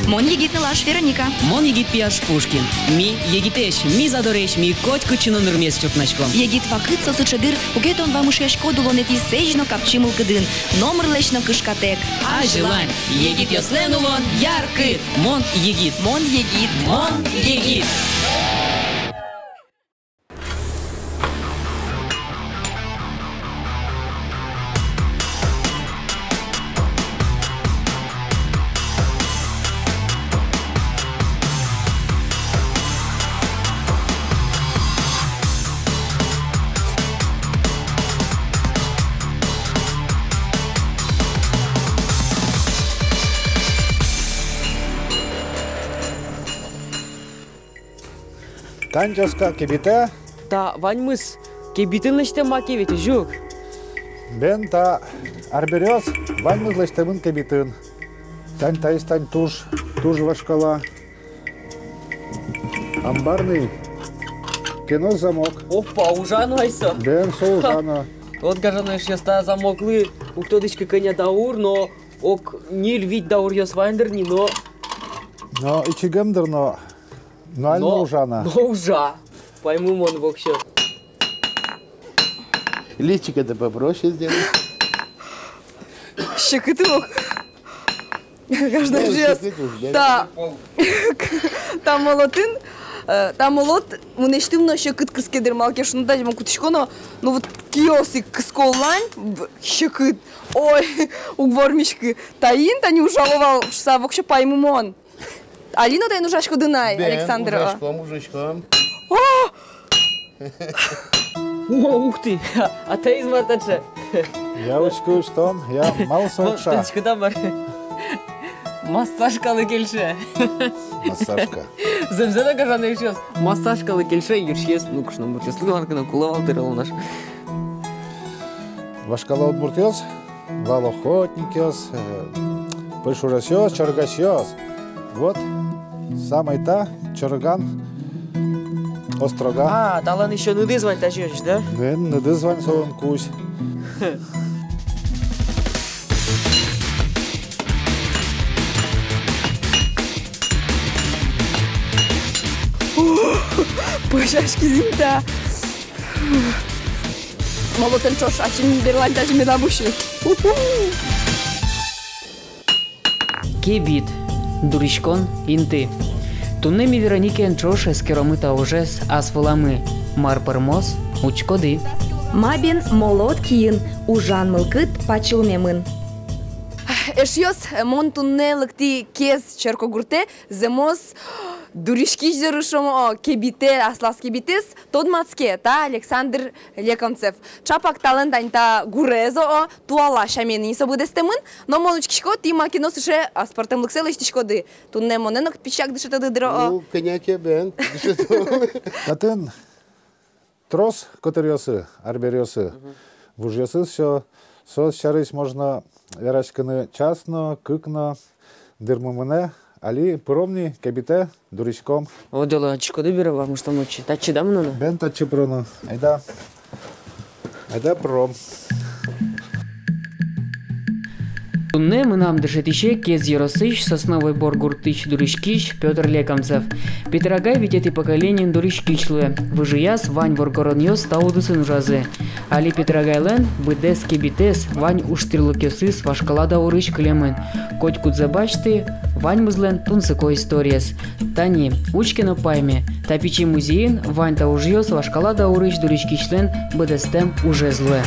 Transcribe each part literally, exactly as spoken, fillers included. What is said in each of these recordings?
Мон егит нылаш Вероника. Мон егит пияш Пушкин. Ми егитэсь, ми задоресь, ми котькытчы но нырмес чуртнаськом. Егит вакыт со сыӵе дыр, куке тон вамышъяськод улонэтӥ сэзь но капчи мылкыдын, номырлэсь но кышкатэк. Азьлань, егитъёслэн улон яркыт. Мон егит. Мон егит. Мон егит. Тань, тёзка, кебитэ. Та ваньмыз кебитын лэсьтэм маке ведь, озьы-а? Бен, та арбериос ваньмыз лэсьтэмын кебитын. Тань, таиз тань туж, туж вашкала. Амбарный. Кенос замок. Опа, ужано ай со. Бен, со ужано. Вот, гажано эшъёс, та замоклы уг тодӥськы, кӧня даур, но ог ньыль-вить дауръёс вань дыр ни, но. Но ичигем дыр, но. Но али но ужа на. Но ужа. Паймымон воксё. Личико-то попроще сделай. Секыт ук. Гажано эшъёс. Секыт ук, да. Та, та молотын, э, та молот мынэсьтым но секыт кыске дыр, малы ке шуоно, тазьы мон кутӥсько но, ну вот киос ик кыско лань, б-, секыт. Ой, уг вормиськы. Таин тани ужало вал шуса воксё паймымон. Али но таин ужаськоды на ай, бен, Александр, а? Ужаськом, ужаськом. О! О, ух ты! А таиз мар таӵе? Я учкы, учком, я малы со укша. Тӥ учкы та мар. Массажкалы кельше. Массажка. Зэмзэ но, гажано эшъёс, массажкалы кельше йырсиез, ну, кышномуртъёслы мар ке но кулэ вал дыр, оло нош. Вашкала удмуртъёс вал охотникъёс, э, пӧйшурасьёс, чорыгасьёс. Вот самой та чорыган острога. А, талэн ещё ныдыз вань тазьы, да? Ны-, ныдыз вань солэн кузь. О, пӧсяськиз ини та. Молотэн ӵош ачим берлань тазьы медам усьы. Уху! Кебит. Дуриськон инты. Туннэ ми Вероникаен ӵош эскеромы та ужез ас выламы. Мар пӧрмоз, учкоды. Ма бен, молот киын ужан мылкыд пачылмемын. Эшъёс, мон туннэ лыктӥ Кез черкогуртэ, зэмос дуриськись доры, шуом, о, кебитэ, аслаз кебитэз тодматске та Александр Лекомцев. Чапак талэн тани та гурез, о, туала сямен ини со быдэстэмын, но мон учкисько, тӥ маке но сыӵе аспӧртэмлыксэ лэсьтӥськоды. Туннэ монэ но пичияк дышетоды дыр, о. Ну, кӧня ке бен, дышетом. Татын трос котыръёсы, арбериосы. Мгм. Вужъёсыз со, соос сярысь можно вераськыны час но, кык но, дыр мынэ, али пыром ни кебитэ, дуриськом. О, дела, адӟиськоды бере, вамыштом отчы. Татчы, да, мыноно? Бен, татчы пыроно. Айда. Айда пыром. Туннэ мынам дышетӥсе Кез ёросысь Сосновый Бор гуртысь дуриськись Пётр Лекомцев. Петыр агай витетӥ поколениын дуриськись луэ. Выжыяз вань воргоронъёс та удысын ужазы. Али Петыр агайлэн быдэс кебитэз, вань ужтӥрлыкъёсыз вашкала даурысь кылемын. Котькудзэ басьты, ваньмызлэн тунсыко историез. Тани, учке но пайме, та пичи музейын вань та ужъёс вашкала даурысь дуриськисьлэн быдэстэм ужез луэ.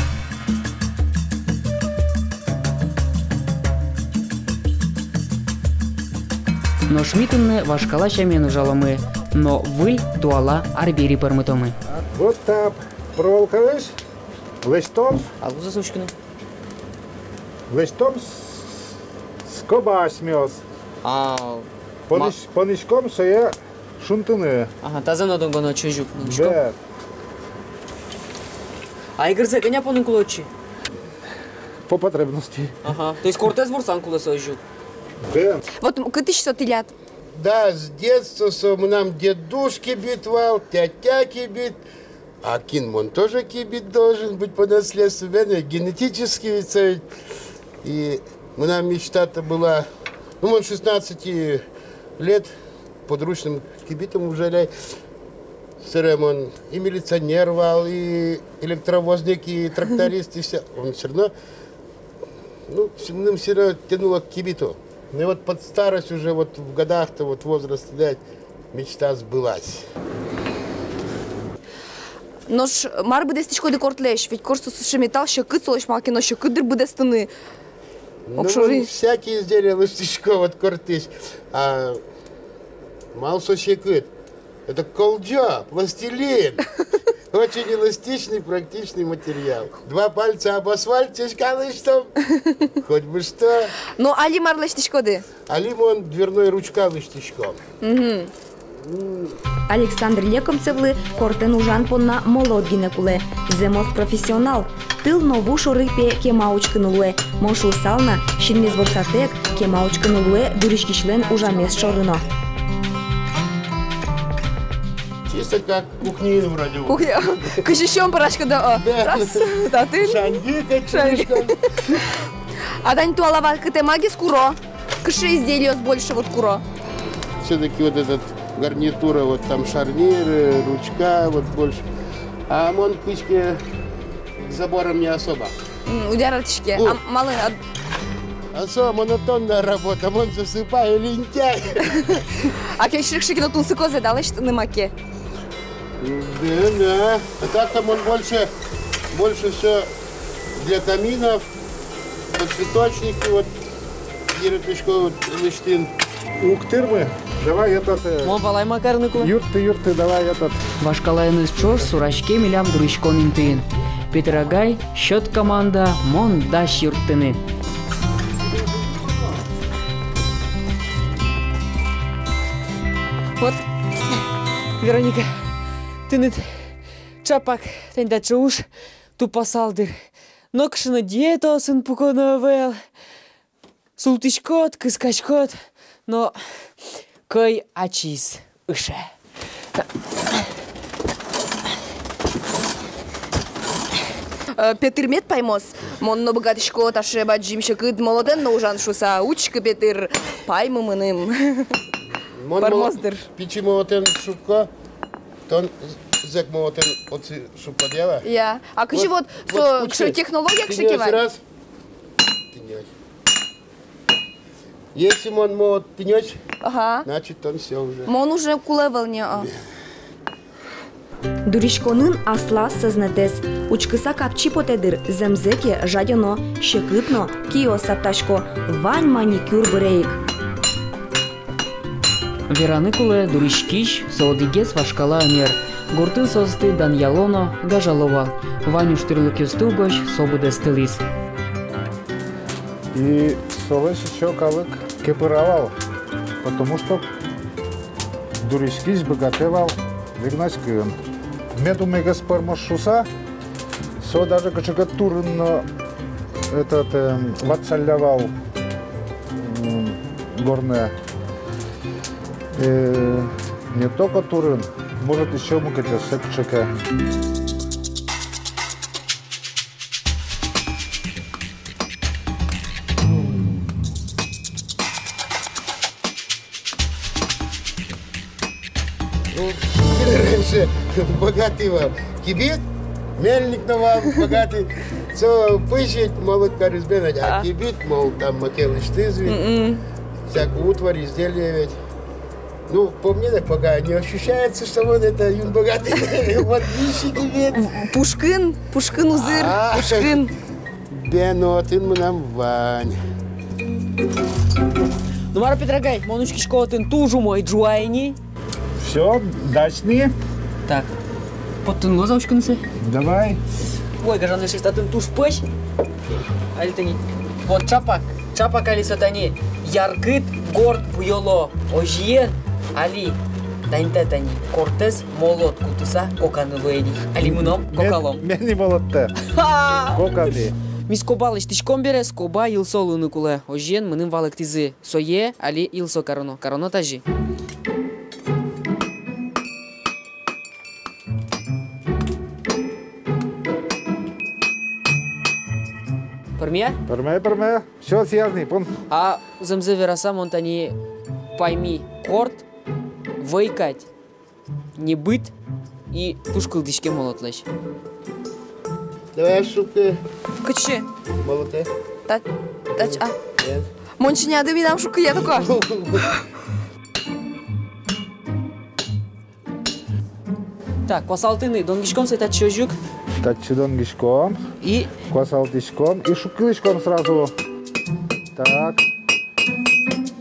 Нош ми туннэ вашкала сямен ужаломы, но выль туала арбери пӧрмытомы. Вот та проволокаысь лэсьтом. А кудзэ со учкыны? Лэсьтом с-, с-, скоба асьмеос. А, понысь-, ма-, понӥськом сое шунтыны. Ага, тазэ но донгоно чужук, ничко. Да. А эгырзэ кӧня понын кулэ отчы? По потребности. Ага, то есть кортэз ворсан кулэ со озьы? Да. Вот м-, кытысь со тӥляд? Да, с детства со, мынам дедуш кебит вал, тятя кебит. А кин мон тоже кебит должен быть по наследству, верно, генетически ведь, э, и мынам мечта-то была, ну, мон шестнадцати Лет подручным кибитом ужалляй. Собере мон и милиционер вал, и электровозник, и тракторист, и всё. Он всё равно, ну, всё, ну, всё равно тянуло к кибиту. Ну и вот под старость уже, вот в годах-то, вот возраст, видать, мечта сбылась. Нош мар быдэстӥськоды кортлэсь? Ведь корт со сыӵе металл, секыт солэсь, малы ке но секыт дыр быдэстыны. Ну, огшоры. Мон всякие изделия лэсьтӥсько вот кортысь. А малы со секыт? Это колӟо, пластилин. Очень эластичный, практичный материал. Два пальца об асфальт, сяська лэсьтом. Хоть бы что. Но али мар лэсьтӥськоды? Али мон дверной ручка лэсьтӥсько. Мгм. Александр Лекомцевлы кортэн ужан понна молот гинэ кулэ. Зэмос профессионал. Тыл но ву шоры, пе, кема учкыны луэ. Мон шуысал на, синмез ворсатэк, кема учкыны луэ дуриськисьлэн ужамез шоры но. Чисто как кухня вроде бы. Кухня. Кызьы сиён пӧраськоды, о. Да. Раз, татын. Шаньги, как шаньги. А тани туала вакытэ ма гес куро? Кыӵе изделиос больше вот куро? Всё-таки вот этот гарнитура, вот там шарниры, ручка, вот больше. А мон кыӵе ке забором не особо. М, уд яратӥське. Уд. А малы, а... А со монотонная работа, мон засыпаю, лентяй. А кельшиське но тунсыкозэ, да, лэсьтыны маке? Да, да. А так-то мон больше, больше всё для каминов, подсветочники, вот, яратӥсько, вот, лэсьтыны. Уг тырмы, давай этот, э, мон валай ма карыны кулэ. Юртты, юртты, давай этот. Вашкалаеныз ӵош сураське милям дуриськон интыын. Петыр агай, сёт команда, мон дась юрттыны. Вот, Вероника, тыныд ӵапак тани таӵе уж тупасал дыр. Нокыӵе но диетаосын пуконо ӧвӧл. Султӥськод, кыскаськод, но кӧй ачиз ыше. Э, Петыр мед паймоз, мон но быгатӥсько таӵе бадӟым секыт молотэн но ужан шуса. Учкы, Петыр, паймы мыным. Мон паймоз дыр. Пичи молотэн шукко, тон зӧк молотэн отчы шуккод, ява? Я. А кызьы вот, вот со, вот кыӵе технология, кыӵе ке вань? Раз. Тӥнь озь. Если мон молот тӥнь озь, ага, значит, тон всё уже. Мон уже кулэ ӧвӧл ни, а. Дуриськонын аслаз сӧзнэтэз. Учкыса капчи потэ дыр, зэмзэ ке, жадёно, секыт но, киос саптасько, вань маникюр быре ик. Вераны кулэ, дуриськись со одӥгез вашкала ӧнер. Гуртын соосты данъяло но, гажало вал. Вань ужтӥрлыкъёсты угось со быдэстылӥз. И солэсь ещё калык кепыра вал, потому что дуриськись быгатэ вал вигнаськыны. Мед умойгес пӧрмоз шуса, со даже кыӵе ке турын но этот, эм, ватсалля вал, м, горнэ. Э, не только турын, может, ещё мукетъёссэ кыӵе ке. Ну, раньше богатый вал кибит, мельник но вал богатый. Со пызь ведь молот кариз бен, а, а кибит, мол, там маке лэсьтӥз ведь. Мгм. Всякую утварь, изделие ведь. Ну, по мне так пока не ощущается, что вот это юн богатый. Вот нищий кибит. Пушкын, пушкын узыр, а, пушкын. Бен, отын мынам вань. Ну, мар, Петыр агай, мон учкисько, отын туж умой ӝуа ини. Всё, дась ни. Так. Поттыны луоз-а учкыны сое? Давай. Ой, гажано эшъёс, татын туж пӧсь. Али тани. Вот ӵапак, ӵапак али со тани яркыт горд буёло. Озьыен, али тани та, тани кортэз молот кутыса коканы луэ ни. Али мыном, кокалом. Мед ни молоттэ. Ха! Коканы. Ми скоба лэсьтӥськом бере, скоба йылсо луыны кулэ. Озьыен, мыным валэктӥзы: сое али йылсо кароно. Кароно тазьы. Пӧрме-а? Пӧрме, пӧрме. Всё, сияз ни, пон. А зэмзэ вераса, мон тани Пайми, корт вӧй кадь, небыт и туж кылзӥське молотлэсь. Давай шукы. Кытчы? Молотэ. Та-, тач-, а. Нет. Мон чиньыяды медам шукы, я только. Так, куасалтыны донгиськом сое татчы озьы ик. Татчы донгиськом. И? Куасалтӥськом. И шуккылӥськом сразу. Так.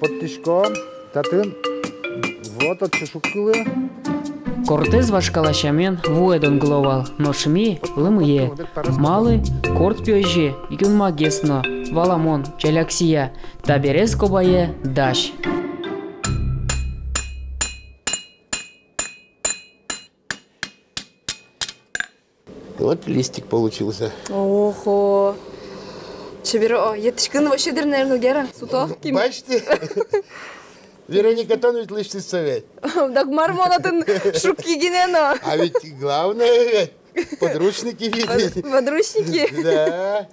Поттӥськом. Татын. Вот отчы шуккылы. Кортэз вашкала сямен вуэ донгыло вал, нош ми лымые. Малы? Корт пе озьы юнмагес но, валамон, ӟаляксия. Табере скобае дась. Вот листик получился. Охо. Чебер, о, йӧтӥськыны вообще дыр, наверно, уг яра. Суто кин. Басьты. Вероника, тон ведь лэсьтӥд сое ведь. Так мар мон отын шукки гинэ но. А ведь главное ведь подручники ведь. Под-, подручники. Да.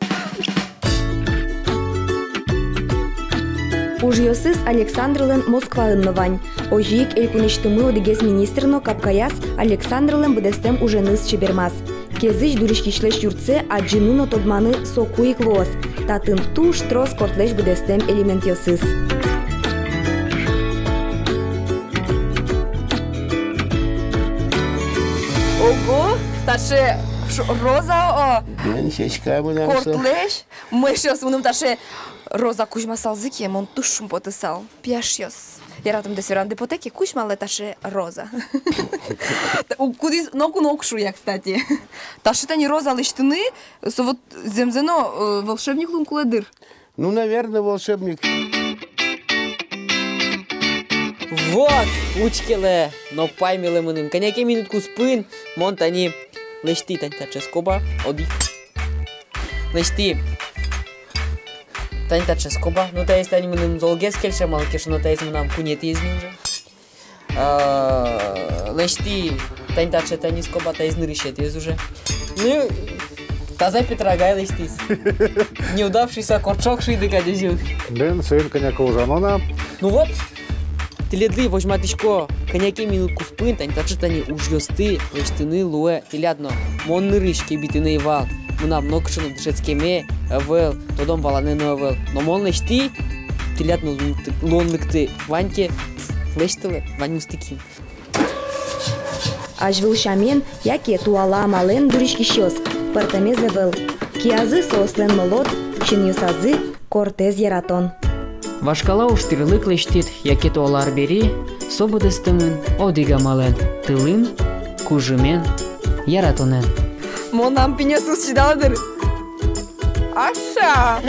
Ужъёсыз Александрлэн Москваын но вань. Озьы ик элькунысьтымы одӥгез министр но капкаяз Александрлэн быдэстэм уженыз чебермаз. Кезысь дуриськисьлэсь юртсэ адӟыны но тодманы соку ик луоз. Татын туж трос кортлэсь быдэстэм элементъёсыз. Ого, таӵе ш-, роза, о! Бен, сяська мынам со. Кортлэсь. Мыйшъёс, мыным таӵе роза кузьмасалзы ке, мон туж шумпотысал. Пияшъёс, яратэмдэс веранды потэ ке, кузьмалэ таӵе роза. У-, кудӥз ноку но уг шуя, кстати. Таӵе тани роза лэсьтыны, со вот зэмзэ но, э, волшебник луыны кулэ дыр. Ну, наверное, волшебник. Вот, учкелэ но паймелэ мыным. Кӧня ке минут куспын мон тани лэсьтӥ тани таӵе скоба, одӥг. Лэсьтӥ тани таӵе скоба. Ну, таиз тани мыным золгес кельше, малы ке шуоно, таиз мынам куинетӥез ни уже. А, лэсьтӥ тани таӵе тани скоба, таиз нырысетӥез уже. Ну, таза Петр агай лэсьтӥз. Неудавшийся корт шуиды кадь озьы. Бен, соин кӧня ке ужано на. Ну вот, тӥледлы возьматӥсько, кӧня ке минут куспын тани таӵе тани ужъёсты лэсьтыны луэ тӥляд но. Мон нырысь кебитын ӧй вал, мынам нокыӵе но дышетскеме ӧвӧл, тодон-валанэ но ӧвӧл. Но мон лэсьтӥ, тӥляд но луонлыкты вань ке, лэсьтылэ, ваньмыз тӥ кин. Азьвыл сямен яке туала амалэн дуриськисьёс пӧртэмез ӧвӧл. Киязы соослэн молот, синъёсазы кортэз яратон. Вашкала ужтӥрлык лэсьтӥд яке туала арбери, со быдэстэмын одӥг амалэн: тылын, кужымен, яратонэн. Мон ам пиньёсыз чидала дыр. Аша!